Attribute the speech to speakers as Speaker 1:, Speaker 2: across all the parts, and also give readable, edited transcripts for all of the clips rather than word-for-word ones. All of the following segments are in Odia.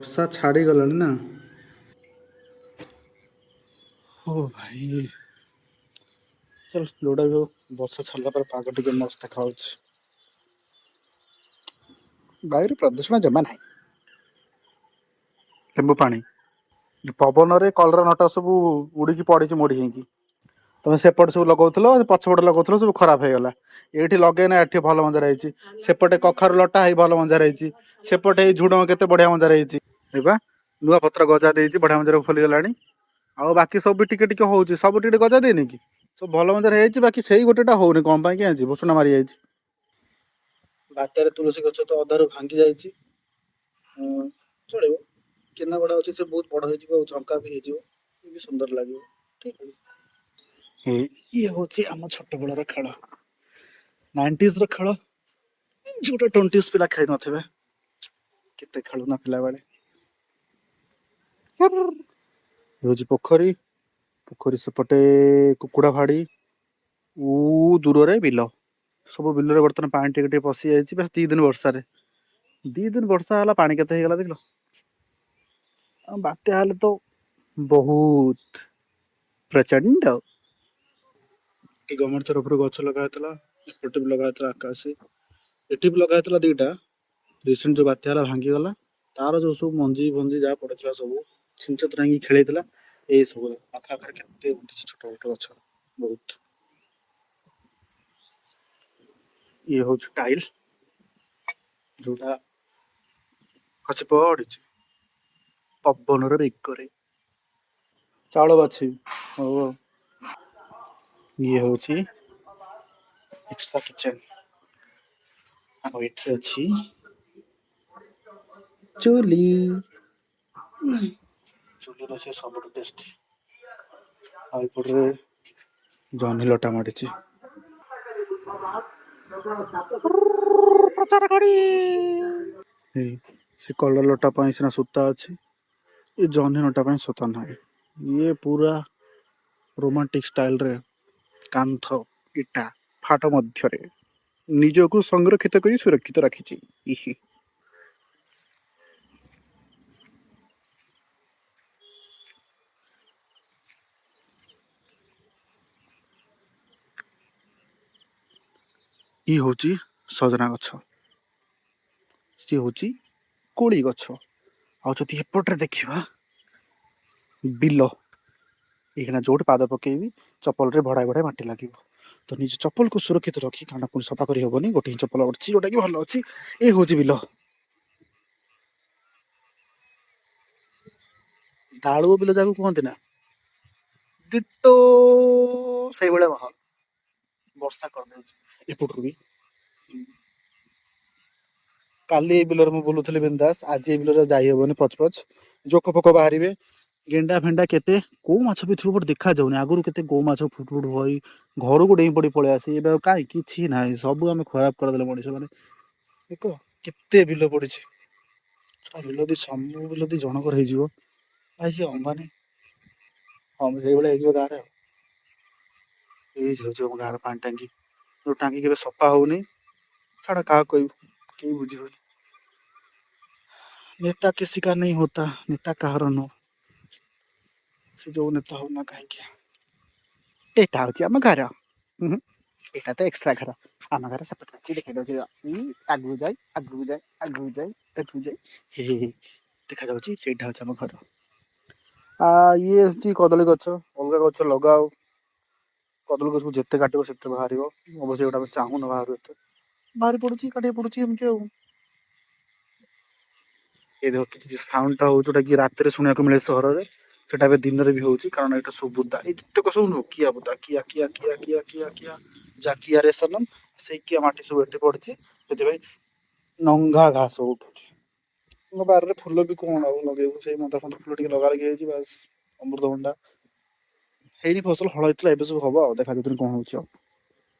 Speaker 1: ବର୍ଷା ଛାଡ଼ିଗଲାଣି ନା? ଓ ଭାଇ, ଚାଲ ଯୋଉଟା ବି ହଉ, ବର୍ଷା ଛାଡ଼ିଲା ପରେ ପାଗ ଟିକେ ମସ୍ତ ଦେଖାଯାଉଛି। ବାୟୁର ପ୍ରଦୂଷଣ ଜମା ନାହିଁ। ଲେମ୍ବୁ ପାଣି ପବନରେ କଲରା ନଟା ସବୁ ଉଡ଼ିକି ପଡ଼ିଛି ମୋଡ଼ି ହେଇକି। ତମେ ସେପଟେ ସବୁ ଲଗାଉଥିଲ, ପଛପଟେ ଲଗାଉଥିଲ, ସବୁ ଖରାପ ହେଇଗଲା। ଏଇଠି ଲଗେଇନା, ଏଠି ଭଲ ମଞ୍ଜା ହେଇଛି। ସେପଟେ କଖାରୁ ଲଟା ହେଇ ଭଲ ମଞ୍ଜା ହେଇଛି। ସେପଟେ ଏଇ ଝୁଡଙ୍ଗ କେତେ ବଢିଆ ମଞ୍ଜା ହେଇଛି। ଏଇ ନୂଆ ପତ୍ର ଗଜା ଦେଇଛି, ବଢିଆ ମଞ୍ଜାରେ ଖୋଲିଗଲାଣି। ଆଉ ବାକି ସବୁ ବି ଟିକେ ଟିକେ ହଉଛି। ସବୁ ଟିକେ ଗଜା ଦେଇନି କି ସବୁ ଭଲ ମଞ୍ଜାରେ ହେଇଛି। ବାକି ସେଇ ଗୋଟେଟା ହଉନି, କଣ ପାଇଁ କି ଆଜି ଭୁଷୁଣା ମାରି ଯାଇଛି। ବାତ୍ୟାରେ ତୁଳସୀ ଗଛ ତ ଅଧାରୁ ଭାଙ୍ଗି ଯାଇଛି। ଚଳିବ, କେନା ବଡ ଅଛି, ସେ ବହୁତ ବଡ ହେଇଯିବ ଆଉ ଝଙ୍କା ବି ହେଇଯିବ, ଇଏ ବି ସୁନ୍ଦର ଲାଗିବ। ଠିକ ଅଛି। ଇଏ ହଉଛି ଆମ ଛୋଟବେଳର ଖେଳ, 90s ର ଖେଳ, ଯୋଉଟା 20s ପିଲା ଖେଳି ନଥିବେ। କେତେ ଖେଳୁନା ପିଲାବେଳେ। ଇଏ ହଉଛି ପୋଖରୀ। ପୋଖରୀ ସେପଟେ କୁକୁଡ଼ା ଫାଡି, ଉ ଦୂରରେ ବିଲ। ସବୁ ବିଲରେ ବର୍ତ୍ତମାନ ପାଣି ଟିକେ ଟିକେ ପଶି ଯାଇଛି। ବାସ୍ 2 ଦିନ ବର୍ଷାରେ, 2 ଦିନ ବର୍ଷା ହେଲା, ପାଣି କେତେ ହେଇଗଲା ଦେଖିଲ। ଆଉ ବାତ୍ୟା ହେଲେ ତ ବହୁତ ପ୍ରଚଣ୍ଡ। ଗଭର୍ଣ୍ଣମେଣ୍ଟ ତରଫରୁ ଗଛ ଲଗା ହେଇଥିଲା, ଏପଟେ ବି ଲଗା ହେଇଥିଲା, ଆକାଶୀ ଏଠି ବି ଲଗା ହେଇଥିଲା ଦିଟା। ରିସେଣ୍ଟ ଯୋଉ ବାତ୍ୟା ହେଲା ଭାଙ୍ଗିଗଲା। ତାର ଯୋଉ ସବୁ ମଞ୍ଜି ଫଞ୍ଜି ଯାହା ପଡିଥିଲା ସବୁ ଛିଞ୍ଚତରା ହେଇକି ଖେଳେଇଥିଲା। ଏଇ ସବୁ ପାଖ ଆଖରେ କେତେ ଉଠିଛି ଛୋଟ ଛୋଟ ଗଛ ବହୁତ। ଇଏ ହଉଛି ଟାଇଲ, ଯୋଉଟା ଖସି ପଡିଛି ପବନର ବେଗରେ। ଚାଉଳ ବାଛିବି, ହଉ ଆଉ। ଇଏ ହଉଛି ଏକ୍ସଟ୍ରା କିଚେନ। ଆଉ ଏଠି ଅଛି ଚୁଲି। ଚୁଲି ରୋଷେଇ ସବୁଠୁ ଟେଷ୍ଟି। ଆଉ ଏପଟରେ ଜହ୍ନି ଲଟା ମାଡ଼ିଛି। ପ୍ରଚାର କରି ସେ କଲର ଲଟା ପାଇଁ ସିନା ସୂତା ଅଛି, ଏ ଜହ୍ନି ଲଟା ପାଇଁ ସୂତା ନାହିଁ। ଇଏ ପୁରା ରୋମାଣ୍ଟିକ ଷ୍ଟାଇଲରେ କାନ୍ଥ ଇଟା ଫାଟ ମଧ୍ୟରେ ନିଜକୁ ସଂରକ୍ଷିତ କରି ସୁରକ୍ଷିତ ରଖିଛି। ଇହି ଇଏ ହଉଛି ସଜନା ଗଛ, ସିଏ ହଉଛି କୋଳି ଗଛ। ଆଉ ଯଦି ଏପଟରେ ଦେଖିବା, ବିଲ। ଏଇଖିଣା ଯୋଉଠି ପାଦ ପକେଇବି, ଚପଲରେ ଭଡ଼ାଏ ଭଡ଼ାଏ ମାଟି ଲାଗିବ। ତ ନିଜ ଚପଲକୁ ସୁରକ୍ଷିତ ରଖି, କାରଣ ପୁଣି ସଫା କରି ହବନି, ଗୋଟେ ହିଁ ଚପଲ ଅଛି ଯୋଉଟା କି ଭଲ ଅଛି। ଏ ହଉଛି ବିଲ। ଦାଳୁଅ ବିଲ ଯାହାକୁ କୁହନ୍ତି ନା, ଡିଟୋ ସେଇଭଳିଆ ମାହୋଲ। ବର୍ଷା କରିଦେଉଛି ଏପଟରୁ ବି। କାଲି ଏଇ ବିଲରେ ମୁଁ ବୁଲୁଥିଲି ବିନ୍ଦାସ, ଆଜି ଏଇ ବିଲରେ ଯାଇ ହବନି। ପଚ ପଚ ଜୋକ ଫୋକ ବାହାରିବେ, ଗେଣ୍ଡା ଫେଣ୍ଡା କେତେ କୋଉ ମାଛ ବି ଥିବ, ବଟ୍ ଦେଖାଯାଉନି। ଆଗରୁ କେତେ କୋଉ ମାଛ ଫୁଟ ଫୁଟ ହୋଇ ଘରକୁ ଡେଇଁ ପଡି ପଳେଇ ଆସି, ଏବେ ଆଉ କାଇଁ କିଛି ନାହିଁ। ସବୁ ଆମେ ଖରାପ କରିଦେଲେ ମଣିଷ ମାନେ। ଦେଖ କେତେ ବିଲ ପଡିଛି। ବିଲ ଯଦି ସବୁ ବିଲ ଯଦି ଜଣଙ୍କର ହେଇଯିବ, ଭାଇ ସେ ଅମ୍ବାନୀ। ହଁ, ସେଇଭଳିଆ ହେଇଯିବ ଗାଁରେ। ଆଉ ଏଇ ହଉଛି ଆମ ଗାଁର ପାଣି ଟାଙ୍କି, ଯୋଉ ଟାଙ୍କି କେବେ ସଫା ହଉନି। ଛାଡ, କାହାକୁ କହିବୁ, କେହି ବୁଝିବନି। नेता किसी का नहीं होता, ନେତା କାହାର ନୁହଁ, ସେ ଯୋଉ ନେତା ହଉ ନା କାହିଁକି। ଏଇଟା ହଉଛି ଆମ ଘର। ହୁଁ, ଏଇଟା ତ ଏକ୍ସଟ୍ରା ଘର। ଆମ ଘର ସେପଟେ ଅଛି, ଦେଖେଇ ଦଉଛି ରୁହ। ଆଗକୁ ଯାଇ, ଆଗକୁ ଯାଇ, ଆଗକୁ ଯାଇ, ଆଗକୁ ଯାଇ, ହେ ହେ ହେ, ଦେଖାଯାଉଛି, ସେଇଟା ହଉଛି ଆମ ଘର। ଆ ଇଏ ହଉଛି କଦଳୀ ଗଛ। ଅଲଗା ଗଛ ଲଗାଅ। କଦଳୀ ଗଛକୁ ଯେତେ କାଟିବ ସେତେ ବାହାରିବ। ଅବଶ୍ୟ ଏଗୁଡ଼ା ଆମେ ଚାହୁଁନ ବାହାରୁ, ଏତେ ବାହାରି ପଡୁଛି, କାଟିବାକୁ ପଡୁଛି ଏମିତି ଆଉ। ଏ ଦେଖ, କିଛି ସାଉଣ୍ଡ ଟା ହଉଛି, ଯୋଉଟା କି ରାତିରେ ଶୁଣିବାକୁ ମିଳେ ସହରରେ, ସେଟା ଏବେ ଦିନରେ ବି ହଉଛି। କାରଣ ଏଇଟା ସବୁ ବୁଦା, ଏଇ ଯେତେକ ସବୁ ନୁହଁ କିଆ ବୁଦା, କିଆ କିଆ କିଆ କିଆ କିଆ କିଆ ଯା କିଆ ରେ ସନମ, ସେଇ କିଆ ମାଟି ସବୁ ଏଠି ପଡିଛି। ସେଥିପାଇଁ ନଙ୍ଗା ଘାସ ଉଠୁଛି। ମୋ ବାରିରେ ଫୁଲ ବି କଣ ଆଉ ଲଗେଇବୁ? ସେଇ ମନ୍ଦାର ଫନ୍ଦାର ଫୁଲ ଟିକେ ଲଗା ଲଗି ହେଇଛି, ବାସ୍। ଅମୃତଭଣ୍ଡା ହେଇନି ଫସଲ, ହଳ ହେଇଥିଲା, ଏବେ ସବୁ ହବ। ଆଉ ଦେଖାଯାଉ କଣ ହଉଛି। ଆଉ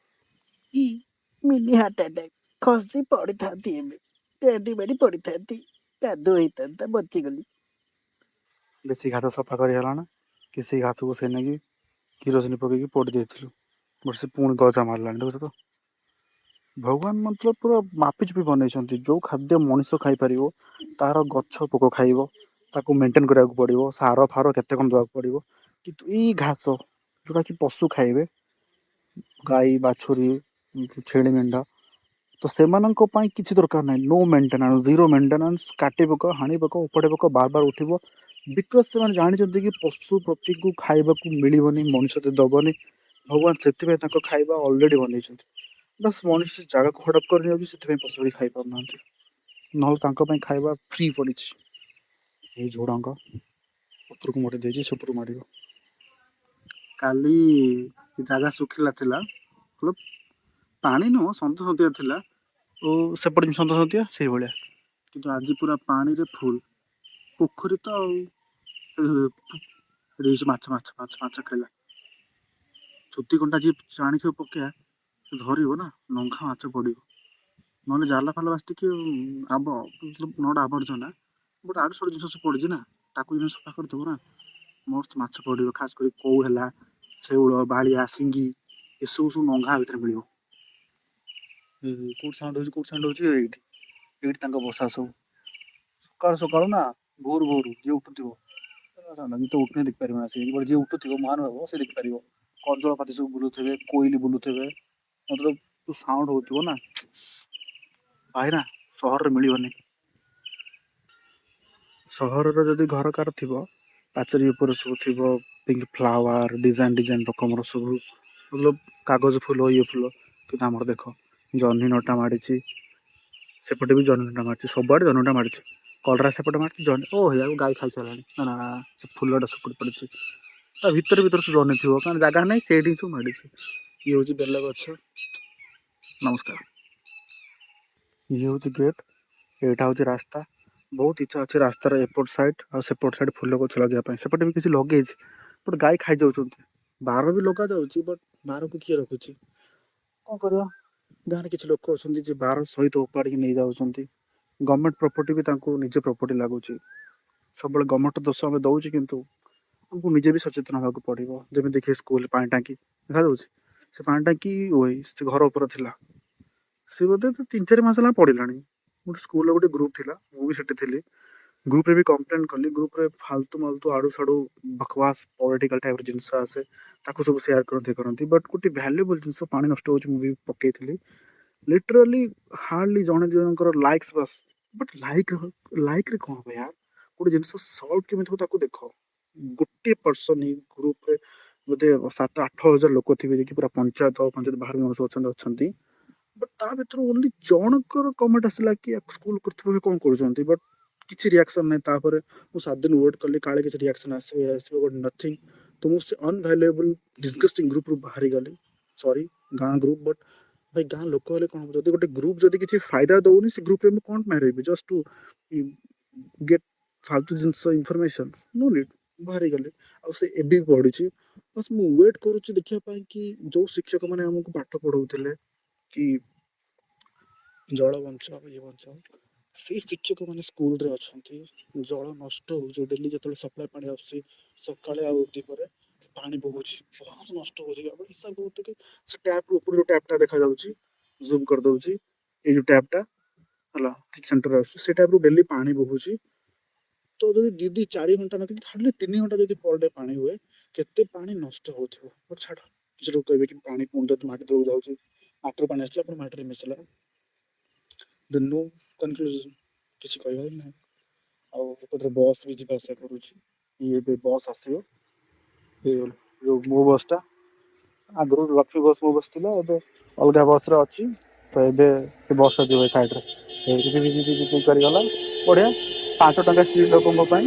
Speaker 2: ଇ ମିନି ହାର୍ଟ ଆଟାକ୍, ଖସି ପଡ଼ିଥାନ୍ତି ଏବେ, କାନ୍ଦି ମାଡ଼ି ପଡ଼ିଥାନ୍ତି, କାଦୁଅ ହେଇଥାନ୍ତା, ବଞ୍ଚିଗଲି।
Speaker 1: ବେଶୀ ଘାସ ସଫା କରି ହେଲା ନା କି, ସେଇ ଘାସକୁ ସେଇ ନାଗି କିରୋସିନି ପକେଇକି ପୋଡ଼ି ଦେଇଥିଲୁ। ବଟ୍ ସେ ପୁଣି ଗଜା ମାରିଲାଣି, ଦେଖୁଛ ତ। ଭଗବାନ ମତଲବ ପୁରା ମାପିଚୁପି ବନେଇଛନ୍ତି। ଯୋଉ ଖାଦ୍ୟ ମଣିଷ ଖାଇପାରିବ ତାର ଗଛ ପୋକ ଖାଇବ, ତାକୁ ମେଣ୍ଟେନ କରିବାକୁ ପଡ଼ିବ, ସାର ଫାର କେତେ କଣ ଦେବାକୁ ପଡ଼ିବ। କିନ୍ତୁ ଏଇ ଘାସ ଯୋଉଟାକି ପଶୁ ଖାଇବେ, ଗାଈ, ବାଛୁରୀ, ଛେଳି, ମେଣ୍ଢା, ତ ସେମାନଙ୍କ ପାଇଁ କିଛି ଦରକାର ନାହିଁ। No maintenance, zero maintenance. କାଟି ପକ, ହାଣି ପକ, ଉପାଡ଼ି ପକ, ବାର ବାର ଉଠିବ। Because ସେମାନେ ଜାଣିଛନ୍ତି କି ପଶୁ ପକ୍ଷୀଙ୍କୁ ଖାଇବାକୁ ମିଳିବନି, ମଣିଷ ତ ଦବନି। ଭଗବାନ ସେଥିପାଇଁ ତାଙ୍କ ଖାଇବା ଅଲରେଡ଼ି ବନେଇଛନ୍ତି। ବାସ୍ ମଣିଷ ସେ ଜାଗାକୁ ହଡ଼ପ କରିନେଇଯାଉଛି, ସେଥିପାଇଁ ପଶୁ ପକ୍ଷୀ ଖାଇପାରୁନାହାନ୍ତି। ନହେଲେ ତାଙ୍କ ପାଇଁ ଖାଇବା ଫ୍ରି ପଡ଼ିଛି। ଏଇ ଝୁଡ଼ଙ୍ଗ ଉପରକୁ ମୋଡ଼ି ଦେଇଛି, ସେପଟକୁ ମାଡ଼ିବ। କାଲି ଜାଗା ଶୁଖିଲା ଥିଲା, ମତଲବ ପାଣି ନୁହଁ, ସନ୍ତସନ୍ତିଆ ଥିଲା। ଓ ସେପଟେ ବି ସନ୍ତସନ୍ତିଆ ସେଇଭଳିଆ, କିନ୍ତୁ ଆଜି ପୁରା ପାଣିରେ ଫୁଲ୍ ପୋଖରୀ ତ। ଆଉ ଏଠି ମାଛ ମାଛ ମାଛ ମାଛ ଖେଳିଲା। ଛୁତି କଣ୍ଟା ଯିଏ ଜାଣିଥିବ ପକେଇବା, ସେ ଧରିବ ନା ନଙ୍ଘା ମାଛ ପଡ଼ିବ। ନହେଲେ ଜାଲ ଫାଲ ବାସ୍ ଟିକେ ଆବ not ଆବର୍ଜନା, ବଟ୍ ଆଡ଼ୁ ସଡ଼ୁ ଜିନିଷ ସବୁ ପଡ଼ିଛି ନା, ତାକୁ ଯେମିତି ସଫା କରିଦେବ ନା, ମସ୍ତ ମାଛ ପଡ଼ିବ। ଖାସ କରି କଉ ହେଲା, ଶେଉଳ, ବାଳିଆ, ସିଙ୍ଗି, ଏସବୁ ସବୁ ନଙ୍ଘା ଭିତରେ ମିଳିବ। କୋଉଠି ସାଉଣ୍ଡ ହଉଛି? କୋଉଠି ସାଉଣ୍ଡ ହଉଛି? ଏଇଠି, ଏଇଠି ତାଙ୍କ ବସା ସବୁ। ସକାଳୁ ସକାଳୁ ନା, ଭୋରୁ ଭୋରୁ ଯିଏ ଉଠୁଥିବ, ଯିଏ ତ ଉଠୁନି ଦେଖିପାରିବ ନା ସେ, ଯିଏ ଉଠୁଥିବ ମହାନୁଭବ ସେ ଦେଖିପାରିବ। କଜଳପାତି ସବୁ ବୁଲୁଥିବେ, କୋଇଲି ବୁଲୁଥିବେ, ମତଲବ ସାଉଣ୍ଡ ହଉଥିବ ନା ଭାଇନା, ସହରରେ ମିଳିବନି। ସହରର ଯଦି ଘର କାର ଥିବ, ପାଚେରୀ ଉପରେ ସବୁ ଥିବ ପିଙ୍କ ଫ୍ଲାୱାର, ଡିଜାଇନ ଡିଜାଇନ ରକମର ସବୁ, ମତଲବ କାଗଜ ଫୁଲ, ଇଏ ଫୁଲ। କିନ୍ତୁ ଆମର ଦେଖ, ଜହ୍ନି ନଟା ମାଡ଼ିଛି, ସେପଟେ ବି ଜହ୍ନି ନଟା ମାଡ଼ିଛି, ସବୁଆଡ଼େ ଜହ୍ନି ନଟା ମାଡ଼ିଛି। କଲରା ସେପଟେ ମାଡ଼ିଛି, ଜହ୍ନି ଓ ହେଇଆକୁ ଗାଈ ଖାଇସାରିଲାଣି। ନା ନା ନା, ସେ ଫୁଲଟା ଶୁକୁଟି ପଡ଼ିଛି। ତା ଭିତରେ ଭିତରେ ସବୁ ଜହ୍ନି ଥିବ, କାରଣ ଜାଗା ନାହିଁ, ସେଇଠି ସବୁ ମାଡ଼ିଛି। ଇଏ ହେଉଛି ବେଲ ଗଛ। ନମସ୍କାର। ଇଏ ହେଉଛି ଗେଟ୍, ଏଇଟା ହେଉଛି ରାସ୍ତା। ବହୁତ ଇଚ୍ଛା ଅଛି ରାସ୍ତାର ଏପଟ ସାଇଡ୍ ଆଉ ସେପଟ ସାଇଡ୍ ଫୁଲ ଗଛ ଲଗେଇବା ପାଇଁ। ସେପଟେ ବି କିଛି ଲଗେଇଛି, ବଟ୍ ଗାଈ ଖାଇଯାଉଛନ୍ତି। ବାର ବି ଲଗାଯାଉଛି, ବଟ୍ ବାରକୁ କିଏ ରଖୁଛି? କ'ଣ କରିବା, ଗାଁରେ କିଛି ଲୋକ ଅଛନ୍ତି ଯେ ବାର ସହିତ ଉପାଡ଼ିକି ନେଇଯାଉଛନ୍ତି। ଗଭର୍ଣ୍ଣମେଣ୍ଟ ପ୍ରପର୍ଟି ବି ତାଙ୍କୁ ନିଜ ପ୍ରପର୍ଟି ଲାଗୁଛି। ସବୁବେଳେ ଗଭର୍ଣ୍ଣମେଣ୍ଟ ଦୋଷ ଆମେ ଦେଉଛୁ, କିନ୍ତୁ ଆମକୁ ନିଜେ ବି ସଚେତନ ହେବାକୁ ପଡ଼ିବ। ଯେମିତି ଦେଖିବେ ସ୍କୁଲ ପାଣି ଟାଙ୍କି ଦେଖାଯାଉଛି, ସେ ପାଣି ଟାଙ୍କି ଓଇ ସେ ଘର ଉପରେ ଥିଲା, ସେ ବୋଧେ ତ 3-4 ମାସ ହେଲା ପଡ଼ିଲାଣି। ଗୋଟେ ସ୍କୁଲର ଗୋଟେ ଗ୍ରୁପ୍ ଥିଲା, ମୁଁ ବି ସେଠି ଥିଲି। ଗ୍ରୁପ୍ରେ ବି କମ୍ପ୍ଲେନ୍ କଲି। ଗ୍ରୁପ୍ରେ ଫାଲତୁ ମାଲତୁ ଆଡ଼ୁ ସାଡ଼ୁ ବକବାସ ପଲିଟିକାଲ ଟାଇପ୍ର ଜିନିଷ ଆସେ, ତାକୁ ସବୁ ସେୟାର କରନ୍ତି କରନ୍ତି ବଟ୍ ଗୋଟେ ଭ୍ୟାଲୁଏବଲ୍ ଜିନିଷ, ପାଣି ନଷ୍ଟ ହେଉଛି, ମୁଁ ବି ପକେଇଥିଲି। ଲିଟରାଲି ହାର୍ଡ଼ଲି ଜଣେ ଦୁଇ ଜଣଙ୍କର ଲାଇକ୍ସ ବାସ୍। ବଟ୍ ଲାଇକ୍ରେ କ'ଣ ହବ ୟାର? ଗୋଟେ ଜିନିଷ ସଲ୍ଭ କେମିତି ହବ ତାକୁ ଦେଖ। ଗୋଟିଏ ପର୍ସନ୍ ହିଁ ଗ୍ରୁପ୍ରେ ବୋଧେ 7-8 ହଜାର ଲୋକ ଥିବେ, ଯେ କି ପୁରା ପଞ୍ଚାୟତ, ପଞ୍ଚାୟତ ବାହାରେ ମଣିଷ ଅଛନ୍ତି ଅଛନ୍ତି। ବଟ୍ ତା ଭିତରୁ ଓନ୍ଲି ଜଣଙ୍କର କମେଣ୍ଟ ଆସିଲା କି ସ୍କୁଲ କର୍ତ୍ତୃପକ୍ଷ କ'ଣ କରୁଛନ୍ତି? ବଟ୍ କିଛି ରିଆକ୍ସନ୍ ନାହିଁ। ତାପରେ ମୁଁ 7 ଦିନ ୱେଟ୍ କଲି, କାଳେ କିଛି ରିଆକ୍ସନ୍ ଆସିବ ଆସିବ, ବଟ୍ ନଥିଙ୍ଗ। ତ ମୁଁ ସେ ଅନଭ୍ୟାଲୁଏବଲ୍ ଡିସଗଷ୍ଟିଂ ଗ୍ରୁପ୍ରୁ ବାହାରିଗଲି। ସରି ଗାଁ ଗ୍ରୁପ୍, ବଟ୍ ଭାଇ ଗାଁ ଲୋକ ହେଲେ କ'ଣ ହବ, ଯଦି ଗୋଟେ ଗ୍ରୁପ୍ ଯଦି କିଛି ଫାଇଦା ଦେଉନି, ସେ ଗ୍ରୁପ୍ରେ ମୁଁ କ'ଣ ପାଇଁ ରହିବି? ଜଷ୍ଟ ଟୁ ଗେଟ୍ ଫାଲତୁ ଜିନିଷ, ଇନଫର୍ମେସନ୍, ନୋ ନିଡ୍। ବାହାରିଗଲି। ଆଉ ସେ ଏବେ ବି ପଢ଼ିଛି। ବାସ୍ ମୁଁ ୱେଟ୍ କରୁଛି ଦେଖିବା ପାଇଁ କି ଯେଉଁ ଶିକ୍ଷକମାନେ ଆମକୁ ପାଠ ପଢ଼ଉଥିଲେ କି ଜଳ ବଞ୍ଚାଅ, ଇଏ ବଞ୍ଚାଅ, ସେଇ ଶିକ୍ଷକମାନେ ସ୍କୁଲରେ ଅଛନ୍ତି। ଜଳ ନଷ୍ଟ ହେଉଛି ଡେଲି, ଯେତେବେଳେ ସପ୍ଲାଏ ପାଣି ଆସୁଛି ସକାଳେ ଆଉ ଦ୍ୱିପହରେ, ପାଣି ବହୁଛି, ବହୁତ ନଷ୍ଟ ହେଉଛି। ଆପଣ ହିସାବ କରନ୍ତୁ କି ସେ ଟ୍ୟାପ୍ରୁ ଉପରୁ ଯେଉଁ ଟ୍ୟାପ୍ଟା ଦେଖାଯାଉଛି, ଜୁମ୍ କରିଦେଉଛି, ଏଇ ଯେଉଁ ଟ୍ୟାପ୍ଟା ହେଲା, ଠିକ୍ ସେଣ୍ଟରରେ ଆସୁଛି, ସେ ଟ୍ୟାପ୍ରୁ ଡେଲି ପାଣି ବହୁଛି। ତ ଯଦି 2 2 4 ଘଣ୍ଟା ନ କିନ୍ତୁ ହାର୍ଡ଼ଲି 3 ଘଣ୍ଟା ଯଦି ପର ଡେ ପାଣି ହୁଏ, କେତେ ପାଣି ନଷ୍ଟ ହେଉଥିବ। ବଟ୍ ଛାଡ଼, କିଛି ଲୋକ କହିବେ କି ପାଣି ପୁଣି ଯଦି ମାଟି ତଳକୁ ଯାଉଛି, ମାଟିରୁ ପାଣି ଆସିଲା ପୁଣି ମାଟିରେ ମିଶିଲା। ଦ ନୋ କନକ୍ଲୁଜନ୍, କିଛି କହିବାର ନାହିଁ। ଆଉ ଏପଟରେ ବସ୍ ବି ଯିବା ଆସିବା କରୁଛି। ଇଏ ଏବେ ବସ୍ ଆସିବ, ଯୋଉ ମୋ ବସ୍ଟା, ଆଗରୁ ଲକ୍ଷ୍ମୀ ବସ୍, ମୋ ବସ୍ ଥିଲା, ଏବେ ଅଲଗା ବସ୍ରେ ଅଛି। ତ ଏବେ ସେ ବସ୍ଟା ଯିବ ଏ ସାଇଡ଼୍ରେ କରିଗଲା। ବଢ଼ିଆ। 5 ଟଙ୍କା ସ୍ତ୍ରୀ ଲୋକଙ୍କ ପାଇଁ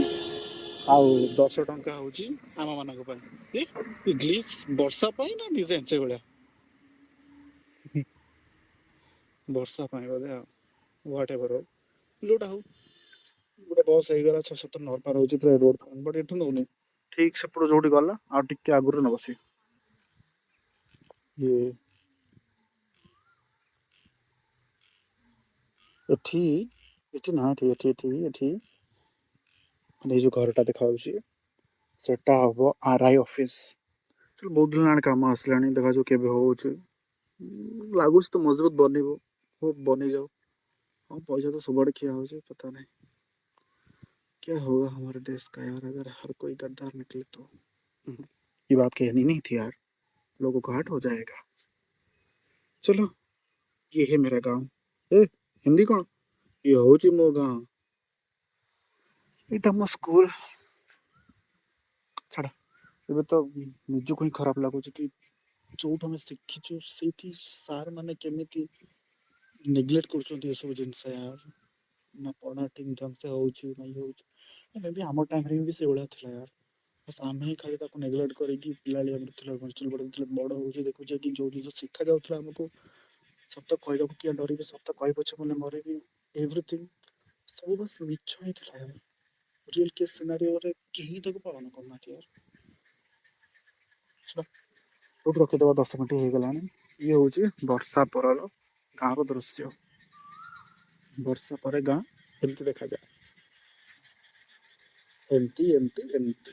Speaker 1: ଆଉ 10 ଟଙ୍କା ହେଉଛି ଆମମାନଙ୍କ ପାଇଁ। ଏ ଗ୍ଲିଚ୍ ବର୍ଷା ପାଇଁ ନା ଡିଜାଇନ୍ ସେଇଭଳିଆ? ବର୍ଷା ପାଇଁ ବୋଧେ। ଆଉ what ever ହଉ, ଯୋଉଟା ହଉ, ଗୋଟେ ବସ୍ ହେଇଗଲା। 6-7 ନର୍ମାଲ ହେଉଛି ପୁରା ରୋଡ଼, ବଟ୍ ଏଠୁ ନେଉନି, ଠିକ୍ ସେପଟୁ ଯୋଉଠି ଗଲା ଆଉ ଟିକେ ଆଗରୁ ନେବ ସିଏ। ଇଏ ଏଠି ଏଠି ନା, ଏଠି ଏଠି ଏଠି ଏଠି, ମାନେ ଏଇ ଯୋଉ ଘରଟା ଦେଖାଯାଉଛି, ସେଟା ହବ ଆର୍ I office. ବହୁତ ଦିନ ହେଲାଣି କାମ ଆସିଲାଣି, ଦେଖାଯାଉ କେବେ ହେଉଛି। ଲାଗୁଛି ତ ମଜବୁତ ବନିବ, ହୋପ୍ ବନିଯାଉ। ହଁ, ପଇସା ତ ସବୁଆଡ଼େ ଖିଆ ହେଉଛି। पता नहीं क्या होगा हमारे देश का यार, अगर हर कोई गद्दार निकले तो। ये बात कहनी नहीं थी यार, लोगों को हर्ट हो जाएगा। चलो, ये है मेरा गांव। ଏ ହିନ୍ଦୀ କ'ଣ? ଇଏ ହଉଛି ମୋ ଗାଁ, ଏଇଟା ମୋ ସ୍କୁଲ। ଛାଡ଼, ଏବେ ତ ନିଜକୁ ହିଁ ଖରାପ ଲାଗୁଛି କି ଯୋଉଠୁ ଆମେ ଶିଖିଛୁ, ସେଇଠି ସାର୍ ମାନେ କେମିତି ନେଗ୍ଲେକ୍ଟ କରୁଛନ୍ତି ଏସବୁ ଜିନିଷ ୟାର। ନା ପଢ଼ା ଠିକ୍ ଢଙ୍ଗ ସେ ହଉଛି, ନା ଇଏ ହଉଛି। ମେ ବି ଆମ ଟାଇମ୍ରେ ବି ସେଇଭଳିଆ ଥିଲା ୟାର। ବାସ୍, ଆମେ ହିଁ ଖାଲି ତାକୁ ନେଗ୍ଲେକ୍ଟ କରିକି ପିଲାଳିଆ ଥିଲା, ବଞ୍ଚୁଥିଲୁ। ବଡ଼ ଯେତେବେଳେ ବଡ଼ ହଉଛି, ଦେଖୁଛେ କି ଯୋଉ ଜିନିଷ ଶିଖା ଯାଉଥିଲା ଆମକୁ, ସତ କହିବାକୁ କିଏ ଡରିବେ, ସତ କହି ପଛେ ମାନେ ମରିବି, ଏଭ୍ରିଥିଙ୍ଗ ସବୁ ବାସ୍ ମିଛ ହିଁ ଥିଲା ୟାର। ରିଏଲ୍ କେସ୍ ସିନାରିଓରେ କେହି ତାକୁ ପାଳନ କରୁନାହାନ୍ତି ୟାର। ଛାଡ଼, ଏଇଠି ରଖିଦେବା, 10 ମିନିଟ୍ ହେଇଗଲାଣି। ଇଏ ହେଉଛି ବର୍ଷା ପରର ଗାଁର ଦୃଶ୍ୟ। ବର୍ଷା ପରେ ଗାଁ ଏମିତି ଦେଖାଯାଏ, ଏମିତି ଏମିତି ଏମିତି।